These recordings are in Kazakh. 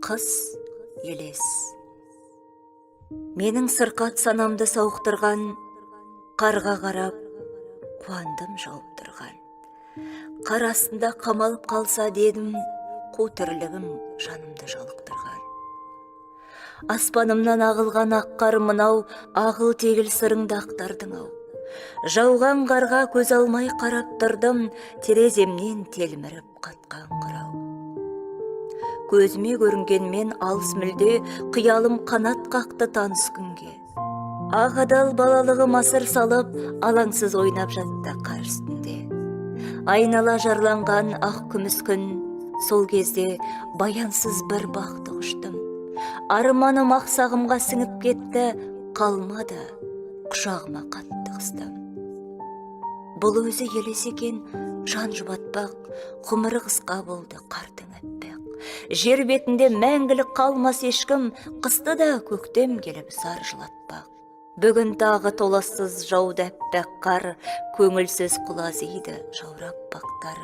Қыс елес. Менің сырқат санамды сауықтырған, қарға қарап қуандым жауып тұрған. Қар астында қамалып қалса дедім, қу тірлігім жанымды жалықтырған. Аспанымнан ағылған ақ қар мынау, ағыл-тегіл сырыңды ақтардың ау. Жауған қарға көз алмай қарап тұрдым, тереземнен телміріп қатқан қырау. Көзіме көрінгенмен алыс мүлде, қиялым қанат қақты таныс күнге. Ақ адал балалығым асыр салып, алаңсыз ойнап жатты қар үстінде. Айнала жарланған ақ күміс күн, сол кезде баянсыз бір бақты құштым. Арманым ақ сағымға сіңіп кетті, қалмады, құшағыма қатты қыстым. Бұл өзі елес екен, жан жұбатпақ, ғұмыры қысқа болды қардың аппақ. Жер бетінде мәңгілік қалмас ешкім, қысты да көктем келіп зар жылатпақ. Бүгін тағы толассыз жауды аппақ қар, көңілсіз құлазиды жаурап бақтар.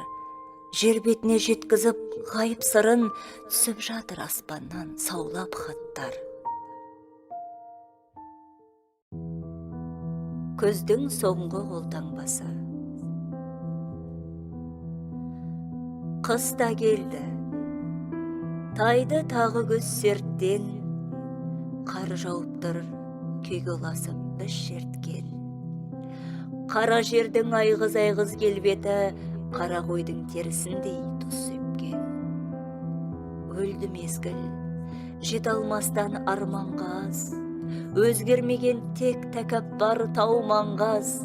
Жер бетіне жеткізіп ғайып сырын, түсіп жатыр аспаннан саулап хаттар. Күздің соңғы қолтаңбасы. Қыс та келді. Тайды тағы күз серттен, қар жауып тұр, күйге ұласып біз шерткен. Қара жердің айғыз-айғыз келбеті, қара қойдың терісіндей тұз сепкен. Өлді мезгіл, жете алмастан арманға аз, өзгермеген тек тәкаппар тау маңғаз,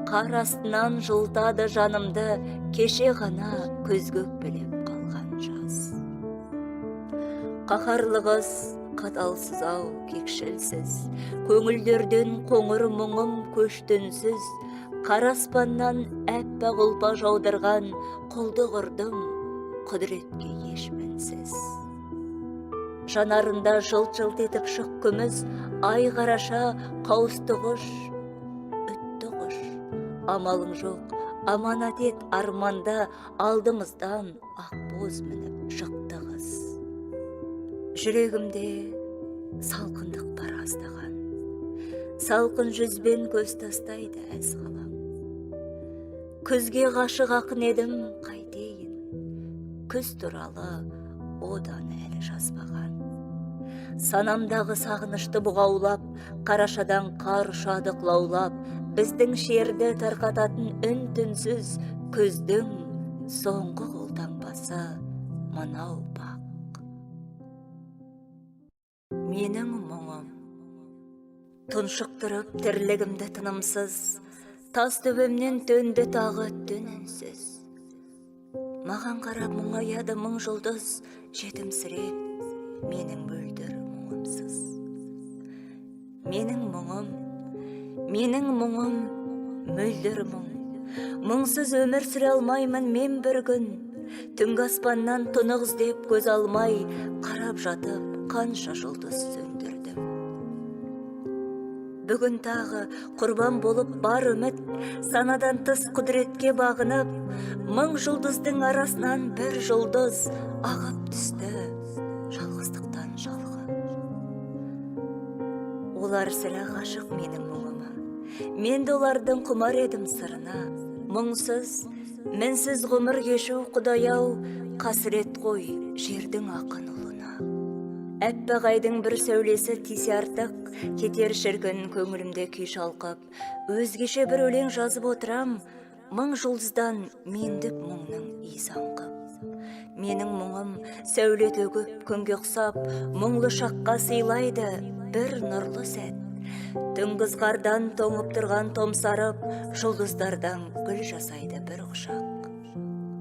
қар астынан жылытады жанымды, кеше ғана күзгі өкпелеп қалған жаз. Қаһарлы қыз, қаталсыз ау, кекшілсіз, көңілдерден қоңыр мұңым көшті үнсіз, қара аспаннан аппақ ұлпа жаудырған құлдық ұрдым құдіретке еш мінсіз. Жанарында жылт-жылт етіп шық күміс, ай қараша қауысты құш, үтті құш. Амалың жоқ, аманат ет арманда, алдымыздан ақбоз мініп шықты қыз. Жүрегімде салқындық бар аздаған, салқын жүзбен көз тастайды әз ғалам. Күзге ғашық ақын едім, қайтейін, күз туралы одан әлі жазбаған. Санамдағы сағынышты бұғаулап, қарашадан қар ұшады қылаулап, біздің шерді тарқататын үн-түнсіз күздің соңғы қолтаңбасы мынау бақ. Менің мұңым тұншықтырып тірлігімді тынымсыз, тас төбемнен төнді тағы түн үнсіз. Маған қарап мұңаяды мың жұлдыз, жетімсіреп менің мөлдір мұңымсыз. Менің мұңым, менің мұңым мөлдір мұң. Мұңсыз өмір сүре алмаймын мен бір күн. Түнгі аспаннан тұнық іздеп көз алмай, қарап жатып қанша жұлдыз сөндірдім. Бүгін тағы құрбан болып бар үміт, санадан тыс құдіретке бағынып, мың жұлдыздың арасынан бір жұлдыз ағып түсті жалғыздықтан жалғып. Олар сірә ғашық менің мұңыма, мен де олардың құмар едім сырына. Мұңсыз, мінсіз ғұмыр кешу, Құдай-ау, қасірет қой жердің ақын ұлына. Аппақ айдың бір сәулесі тисе артық, кетер шіркін көңілімде күй шалқып, өзгеше бір өлең жазып отырам, мың жұлдыздан мендік мұңның иісі аңқып. Менің мұңым сәуле төгіп күнге ұқсап, мұңлы шаққа сыйлайды бір нұрлы сәт. Түнгі ызғардан тоңып тұрған томсарып, жұлдыздардан гүл жасайды бір құшақ.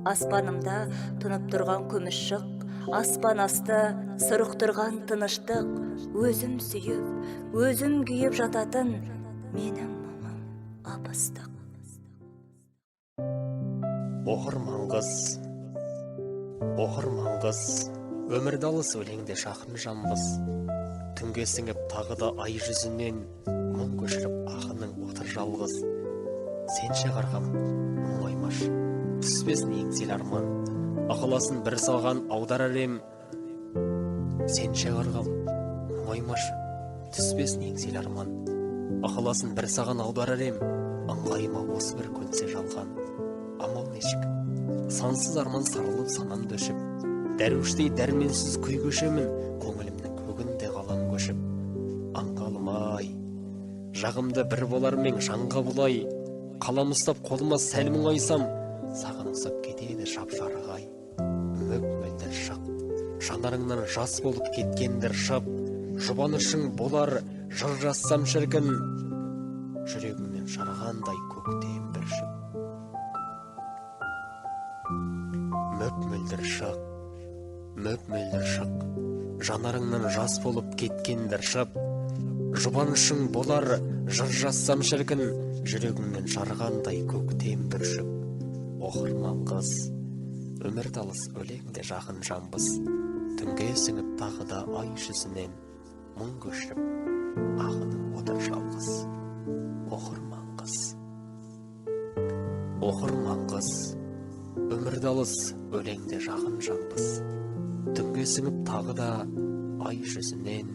Аспанымда тұнып тұрған күміс шық, аспан асты сұрықтырған тыныштық, өзім сүйіп, өзім күйіп жататын менің мұңым ып-ыстық. Оқырман қыз, оқырман қыз, өмірді алыс өлеңде жақын жанбыз. Түнге сіңіп тағы да ай жүзінен мұң көшіріп ақының отыр жалғыз. Сен ше қарғам, мұңаймаш, түспесін еңселі арман. Ықыласын бір саған аударар ем, Сен ше қарғам, мұңаймашы, түспесін еңселі арман. Ықыласын бір саған аударар ем, ыңғайыма осы бір көнсе жалған. Амал нешік, сансыз арман сарылып санамды өшіп, дәруіштей дәрменсіз күй кешемін, көңілімнің көгінде қалам көшіп. Аңғалым-ай, жағымды бір болар мен жанға бұлай, қалам ұстап қолыма сәл мұңайсам, саған ұқсап кетеді жап-жарық ай. Мөп-мөлдір шық, жанарыңнан жас болып кеткендір шып, жұбанышың болар жыр жазсам шіркін, жүрегіңнен жарғандай көктем бүршік. Мөп-мөлдір шық, мөп-мөлдір шық, жанарыңнан жас болып кеткендір шып, жұбанышың болар жыр жазсам шіркін, жүрегіңнен жарғандай көктем бүршік. Оқырман қыз, өмір талыс өлеңде жақын жанбыз, түнге сіңіп тағы да ай жүзінен мұң көшіріп ағыным отыр жалғыз. Оқырман қыз, оқырман қыз, өмір алыс өлеңде жақын жанбыз, түнге сіңіп тағы да ай жүзінен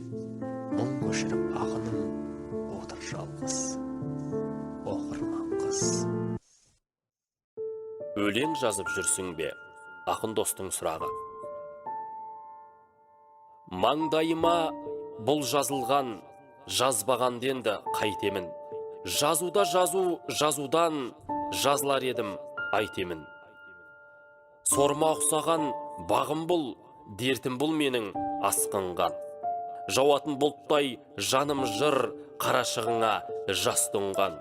мұң көшіріп ағыным отыр жалғыз. Оқырман қыз. Өлең жазып жүрсің бе? Ақын достың сұрағы. Маңдайыма бұл жазылған, жазбаған енді қайтемін. Жазуда жазу, жазудан жазылар едім, айтемін. Сорма ұқсаған бағым бұл, дертім бұл менің асқынған. Жауатын бұлттай жаным жыр, қарашығыңа жас тұнған.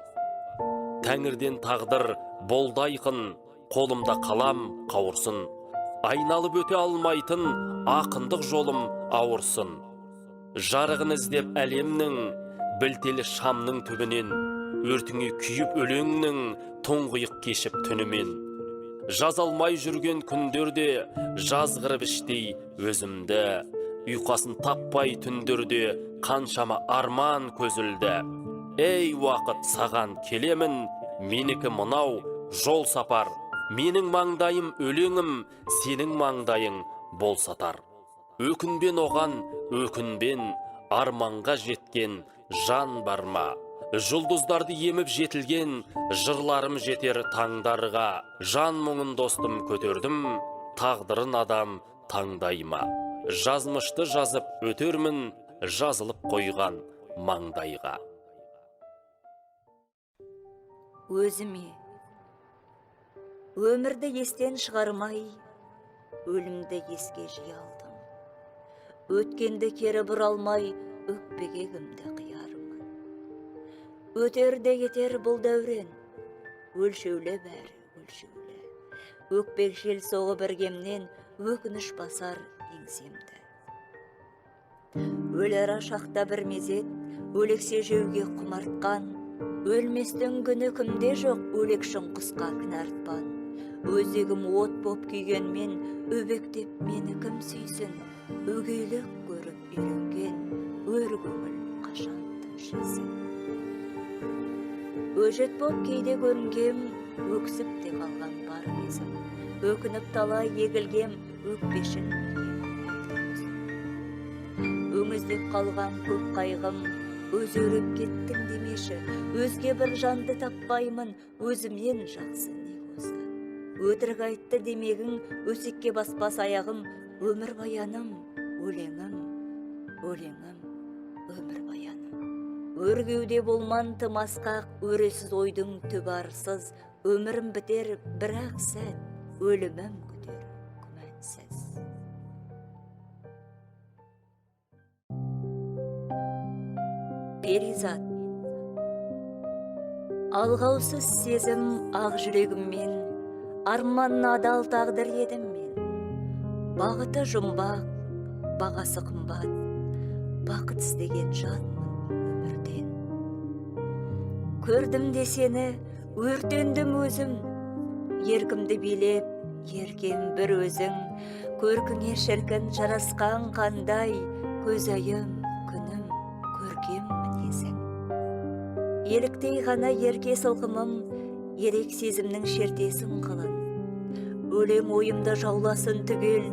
Тәңірден тағдыр болды айқын, қолымда қалам қауырсын. Айналып өте алмайтын ақындық жолым ауырсын. Жарығын іздеп әлемнің, білтелі шамның түбінен, өртіңе күйіп өлеңнің, тұңғиық кешіп түнімен. Жаза алмай жүрген күндерде, жазғырып іштей өзімді, ұйқасын таппай түндерде, қаншама арман көзілді. Ей уақыт, саған келемін, менікі мынау жол сапар. Менің маңдайым өлеңім, сенің маңдайың бол сатар. Өкінбен оған, өкінбен, арманға жеткен жан бар ма? Жұлдыздарды еміп жетілген, жырларым жетер таңдарға. Жан мұңын достым көтердім, тағдырын адам таңдай ма? Жазмышты жазып өтермін, жазылып қойған маңдайға. Өзіме өмірді естен шығармай, өлімді еске жия алдым. Өткенді кері бұра алмай, өкпеге кімді қиярмын. Өтер де кетер бұл дәурен, өлшеулі бәрі өлшеулі. Өкпек жел соғып іргемнен, өкініш басар еңсемді. Өлара шақта бір мезет, өлексе жеуге құмартқан, өлместің күні кімде жоқ, өлекшін құсқа кінә артпан. Өзегім от боп күйгенмен, өбектеп мені кім сүйсін, өгейлік көріп үйренген, өр көңіл қашан тыншысын. Өжет боп кейде көрінгем, өксіп те қалған бар кезім. Өкініп талай егілгем, өкпешіл неге. Өңіздеп қалған көп қайғым, өзеріп кеттің демеші, өзге бір жанды таппаймын, өзімнен жақсы не осы. Өтірік айтты демегің, өсекке баспас аяғым, өмір баяным, өлеңім, өлеңім, өмір баяным. Өр кеуде болман тым асқақ, өресіз ойдың түбі арсыз, өмірім бітер бірақ сәт, өлімім күтер күмәнсіз. Перизат. Алғаусыз сезім ақ жүрегіммен, арманына адал тағдыр едім мен. Бағыты жұмбақ, бағасы қымбат, бақыт іздеген жанмын өмірден. Көрдім де сені, өртендім өзім, еркімді билеп, еркем бір өзің, көркіңе шіркін жарасқан қандай, көзайым, күнім, көркем мінезің. Еліктей ғана ерке сылқымым, ерек сезімнің шертесін қылын. Өлең ойымды жауласын түгел,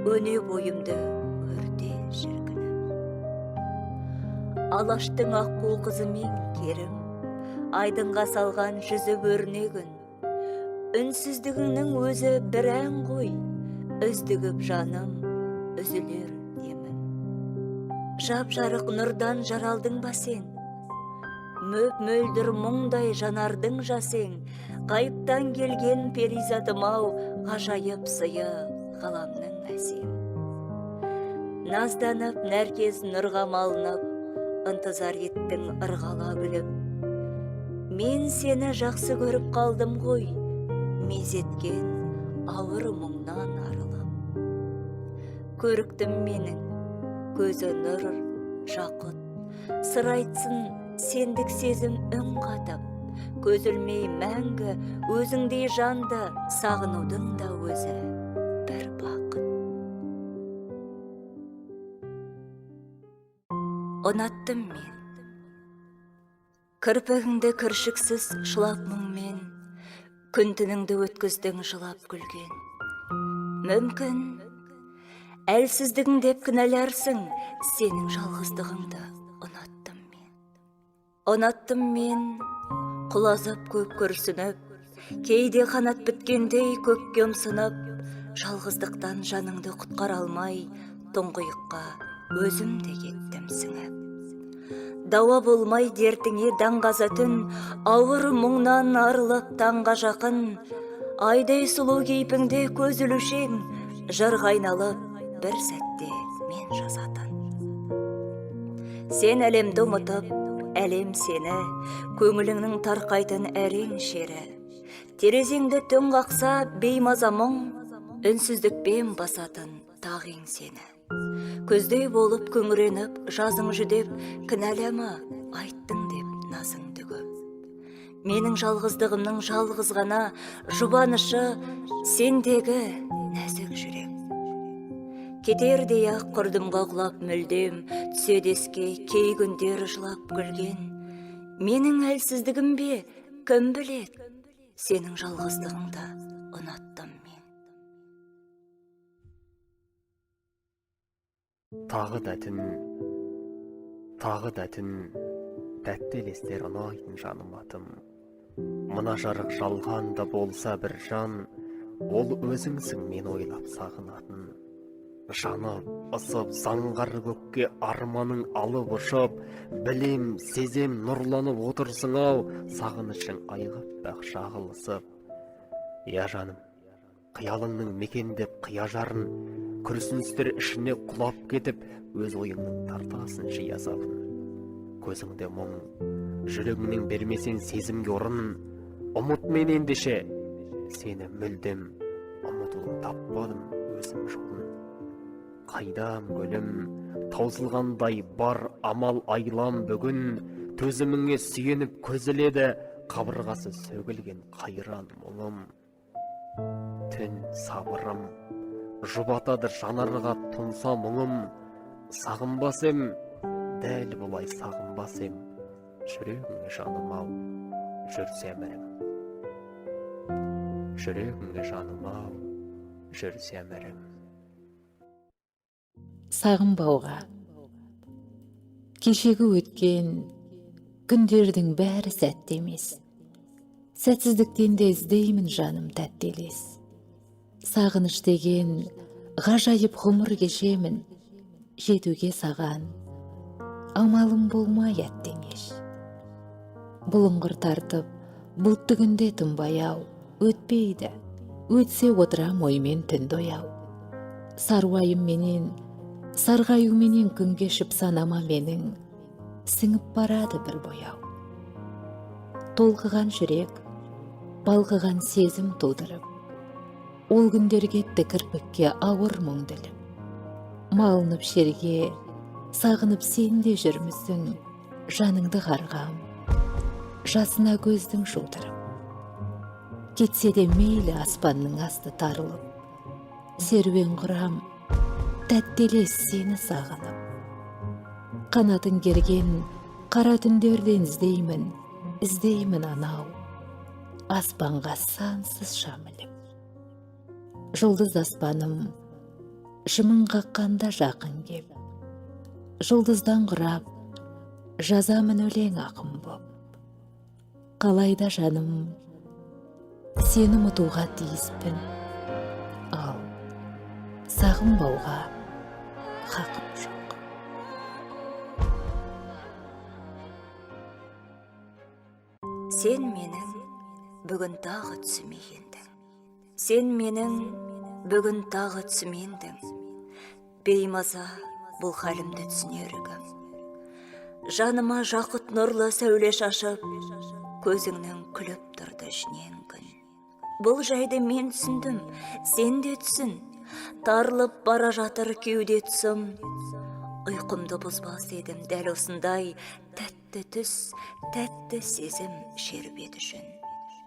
өне бойымды өрте шіркін. Алаштың аққу қызы мен керім, айдынға салған жүзіп өрнегін. Үнсіздігіңнің өзі бір ән ғой, үздігіп жаным, үзілер демім. Жап-жарық нұрдан жаралдың ба сен? Мөп-мөлдір мұңдай жанардың жасең, ғайыптан келген перизатым-ау, ғажайып сыйы ғаламның әсем. Назданып, нәркез нұрға малынып, ынтызар еттің ырғала күліп. Мен сені жақсы көріп қалдым ғой, мезеткен ауыр мұңнан арылып. Көріктім менің, көзі нұр, жақұт, сыр айтсын сендік сезім үн қатып, көз ілмей мәңгі өзіңдей жанды сағынудың да өзі бір бақыт. Ұнаттым мен. Кірпігіңді кіршіксіз шылап мұңмен, күн түніңді өткіздің жылап күлген. Мүмкін, әлсіздігің деп кінәларсың, сенің жалғыздығыңды ұнаттым мен. Ұнаттым мен, құлазып көп күрсініп, кейде қанат біткендей көкке ұмсынып, жалғыздықтан жаныңды құтқара алмай, тұңғиыққа өзім де кеттім сіңіп. Дауа болмай дертіңе даңғаза түн, ауыр мұңнан арылып таңға жақын, айдай сұлу кейпіңде көз ілушең, жырға айналып бір сәтте мен жазатын. Сен әлемді ұмытып, әлем сені, көңіліңнің тарқайтын әрең шері. Терезеңді түн қақса беймаза мұң, үнсіздікпен басатын тақ еңсені. Көздей болып күңіреніп, жазың жүдеп, кінәлама, айттың деп назыңды көп. Менің жалғыздығымның жалғыз ғана жұбанышы сендегі нәзік жүрек. Кетердей ақ құрдымға құлап мүлдем, түседі еске кей күндер жылап күлген. Менің әлсіздігім бе, кім біледі, сенің жалғыздығыңды ұнаттым мен. Тағы да түн, тағы да түн, тәтті елестер ұнайтын жаныма тым. Мына жарық жалған да болса бір жан, ол өзіңсің мен ойлап сағынатын. Жанып, ысып, заңғар көкке арманың алып ұшып, білем, сезем, нұрланып отырсың ау, сағынышың айғаппақ шағылысып. Я жаным, қиялыңның мекендеп қия жарын, күрсіністер ішіне құлап кетіп, өз ойыңның тартасын жиі азабын. Көзіңде мұң, жүрегіңнен бермесең сезімге орын, ұмыт мен ендеше, сені мүлдем ұмытудың таппадым өзім жолын. Қайдам гүлім, таусылғандай бар амал айлам бүгін, төзіміңе сүйеніп көз іледі, қабырғасы сөгілген қайран мұңым. Түн сабырым, жұбатады жанарға тұнса мұңым, сағынбас ем, дәл бұлай сағынбас ем, жүрегіңе жаным ау, жүрсе әмірім. Жүрегіңе жаным ау, жүрсе әмірім. Сағынбауға. Кешегі өткен күндердің бәрі сәтті емес. Сәтсіздіктен де іздеймін жаным тәтті елес. Сағыныш деген ғажайып ғұмыр кешемін, жетуге саған амалым болмай әттең еш. Бұлыңғыр тартып, бұлтты күнде тынбай ау, өтпейді, өтсе отырам оймен түнді ояу. Саруайымменен, сарғаюменен күн кешіп санама менің, сіңіп барады бір бояу. Толқыған жүрек, балқыған сезім тудырып, ол күндер кетті кірпікке ауыр мұң діліп. Малынып шерге, сағынып сен де жүрмісің, жаныңды қарғам, жасына көздің жудырып. Кетсе де мейлі аспанның асты тарылып, серуен құрам, тәтті елес сені сағынып. Қанатын керген қара түндерден іздеймін, іздеймін анау, аспанға сансыз шам іліп. Жұлдыз аспаным, жымың қаққанда жақын кеп, жұлдыздан құрап, Жазамын өлең ақын боп. Қалайда жаным, сені ұмытуға тиіспін, ал сағынбауға хақым жоқ. Сен менің бүгін тағы түсіме ендің. Сен менің бүгін тағы түсіме ендің. Беймаза бұл халімді түсінер кім? Жаныма жақұт нұрлы сәуле шашып, көзіңнің күліп тұрды ішінен күн. Бұл жайды мен түсіндім, сен де түсін. Тарылып бара жатыр кеуде тұсым. Ұйқымды бұзбас едім дәл осындай тәтті түс, тәтті сезім шербет үшін.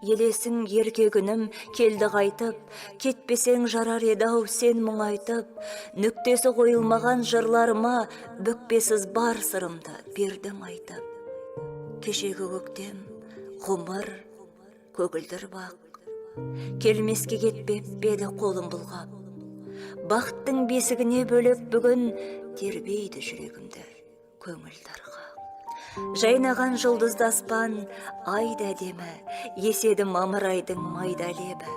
Елесің ерке күнім келді қайтып, кетпесең жарар еді-ау сен мұңайтып, нүктесі қойылмаған жырларыма бүкпесіз бар сырымды бердім айтып. Кешегі көктем, ғұмыр, көгілдір бақ, келмеске кетпеп еді қолым бұлғап. Бақыттың бесігіне бөліп бүгін тербейді жүрегімді көңіл тарғақ. Жайнаған жұлдызды аспан, ай да әдемі, еседі мамыр айдың майда лебі.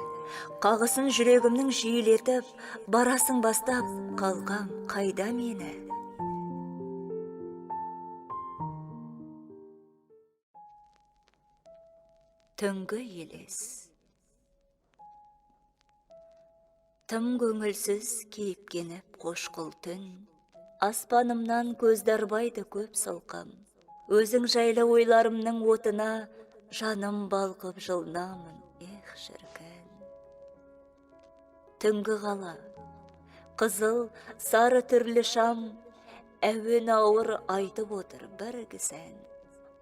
Қағысын жүрегімнің жиілетіп, барасың бастап, қалқам қайда мені? Түнгі елес. Тым көңілсіз кейіпкеніп қошқыл түн, аспанымнан көз дарбайды көп сылқым. Өзің жайлы ойларымның отына жаным балқып жылынамын, эх шіркін. Түнгі қала, қызыл, сары түрлі шам, әуен ауыр айтып отыр бір кісән.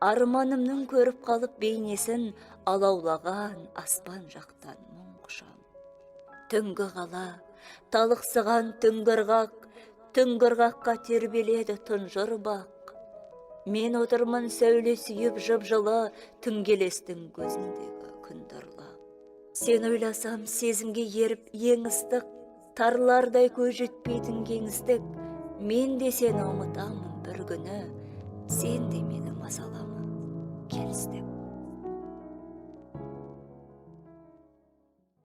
Арманымның көріп қалып бейнесін алаулаған аспан жақтан мұң құшам. Түнгі қала, талықсыған түнгі ырғақ, түнгі ырғаққа тербеледі тұнжыр бақ. Мен отырмын сәуле сүйіп жып-жылы түнгі елестің көзіндегі күнді ұрлап. Сен ойласам сезімге еріп ең ыстық, тарлардай көз жетпейтін кеңістік. Мен де сені ұмытамын бір күні, сен де мені мазалама, келістік.